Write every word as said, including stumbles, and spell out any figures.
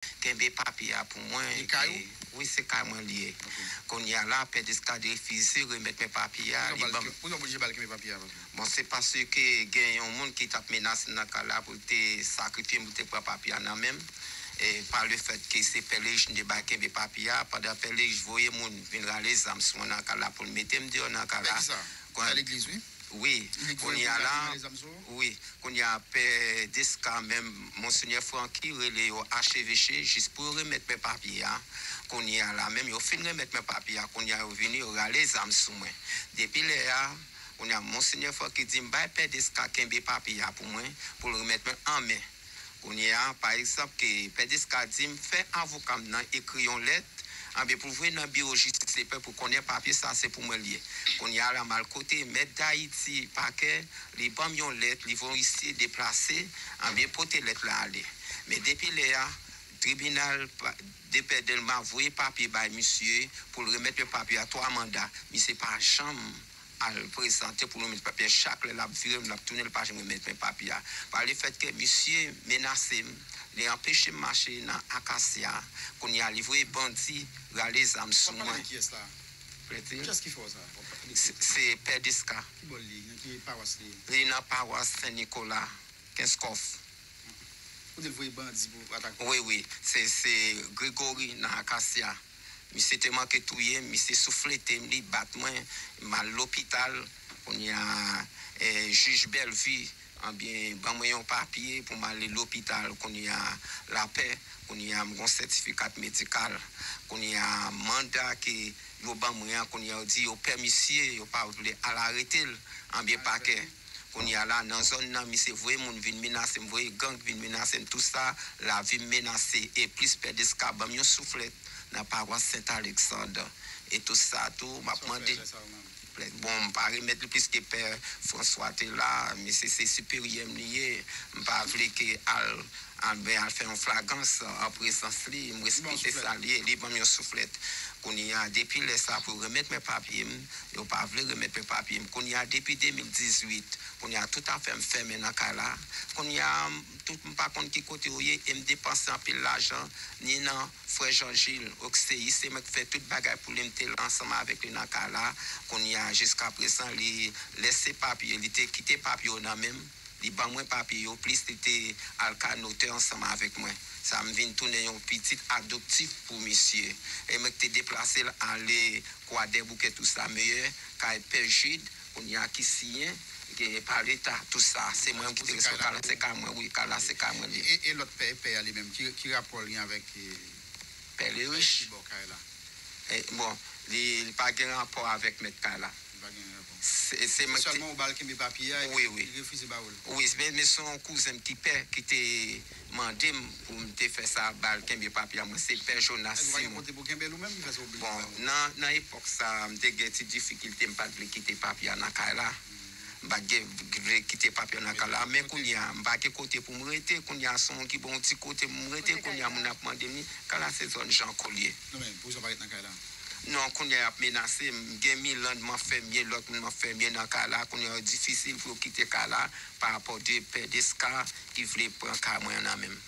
kenbe papye a pou mwen. Li kay ou? E, wi, se kay mwen li ye. Kounye a la, Pè Desca refize remèt mwen papye a. Pou Li sa ban m pou sa oblije ba l kenbe papye a, papa? Bon, se paske gen yon moun ki t ap menase m nan kay la pou l te sakrifye m, pou l te pran papye a nan men m. E pa le fèt ke se Pè Lej m te bay kenbe papye a, pandan Pè Lej voye moun vin rale zam sou mwen nan kay la pou l mete m deyò nan kay Pè la. ki sa? Kon- Pè legliz, wi. Wi, Li voye kounye a pou la, rale zam sou ou? Wi, kounye a Pè Desca menm, Monsenyè Francky rele yo acheveche jis pou yo remèt mwen papye a. Kounye a la menm, yo fin remèt mwen papye a, kounye a yo vini, yo rale zam sou mwen. Depi lè a, kounye a Monsenyè Francky di m bay Pè Desca kenbe papye a pou mwen, pou l remèt mwen an men. Kounye a, pa egzanp, ke Pè Desca di m fè avoka m nan ekri yon lèt, anben pou l voye nan biwo jistis lepè pou konnen papye sa se pou mwen l ye. Kounye a la, m al kote Mèt Dayiti, pakè, li ban m yon lèt, li voye misye deplase, anben pote lèt la ale. Men depi lè a, tribinal pa- de Pè Dèlma voye papye bay misye pou l remèt mwen papye a twa manda. Misye pa janm al prezante pou l remèt papye a. Chak lè l ap vire, l ap tounen, l pa janm remèt mwen papye a. Pa le fèt ke misye menase m, li anpeche m mache nan Akasya, kounye a li voye bandi rale zam sou W ap pale mwen. De kiyès la? Plenti. Kiyès ki fè w sa? W ap pale de Se se Pè Desca. Ki bò l ye? Nan ki pawas li ye? Li nan pawas Sen Nikola, Kenskòf. Ou te voye bandi pou atake w? Wi, wi. Se se Gregory nan Akasya. Misye te manke touye m, misye souflete m, li bat mwen, m al lopital. Kounye a, eh, jij Bèlvi, anbyen, ban mwen yon papye pou m ale lopital, kounye a, Lapè, kounye a, m gon sètifika medikal. Kounye a, manda ke yo ban mwen an, kounye a, yo di yo pè misye, yo pa vle al arete l, anbyen pakè. Kounye a la, nan zòn nan, misye voye moun vin menase m, voye gang vin menase m, tou sa, lavi m menase, e plis Pè Desca ban m yon souflèt nan pawas Sent Aleksann. E tou sa tou, m ap mande. Bon, m pa remèt li piske Pè Franswa te la, misye se siperyè m li ye, m pa vle ke al, al, ben, al fè yon flagans an prezans li, m respekte sa li ye, li ban m yon souflèt. Kounye a, depi lè sa pou remèt mwen papye m, yo pa vle remèt mwen papye m. Kounye a, depi de mil dizuit, kounye a, tout afè m fèmen nan kay la. Kounye a, tout m pa konn ki kote yo ye, e m depanse anpil lajan, ni nan frè Jean Gilles Oxéus, se mwen ki fè tout bagay pou li, m te la ansanm avèk li nan kay la. Kounye a, jiska prezan, li lèse papye, li te kite papye yo nan men m, li ban mwen papye yo, plis li te al kay notè ansanm avèk mwen. Sa m vin tounen yon pitit adoptif pou misye. E mwen ki te deplase l ale Kwadèboukè, tou sa, meyè, kay Pè Jid, kounye a ki siyen, gen pa Leta, tou sa. Se mwen ki te responsab, se kay mwen, wi, kay la se kay mwen li ye. E, e lòt pè, pè a li menm, ki, ki rapò li gen avèk, eh, Pè Lerich? Ki bò kay la? Eh, bon, li, li pa gen rapò avèk mèt kay la. Li pa gen rapò. Se se mwen ki te Sèlman ou ba l kenbe papye a, Wi, wi. Li refize ba ou l. Wi, men, men se yon kouzen m ki pè, ki te mande m pou m te fè sa, ba l kenbe papye a. Mwen se Pè Jonas Èske ou pa gen Simon. Kote pou kenbe l ou menm ki fè sa oblije Bon, ba ou? Nan, nan epòk sa, m te gen ti difikilte, m pa t vle kite papye a nan kay la. M pa t gen vle kite papye a nan kay la. Men kounye a, m pa gen kote pou m rete. Kounye a, se yon ki bon ti kote pou m rete. Kounye a, moun ap mande m li. Kay la se zòn Jan Kolye. Non, men, pou sa pa ret nan kay la. Non, kounye a, y ap menase m. Gen Miland, m ap fèmye, lòt moun, m ap fèmye nan kay la. Kounye a, difisil pou yo kite kay la pa rapò de Pè Desca ki vle pran kay mwen an nan men m.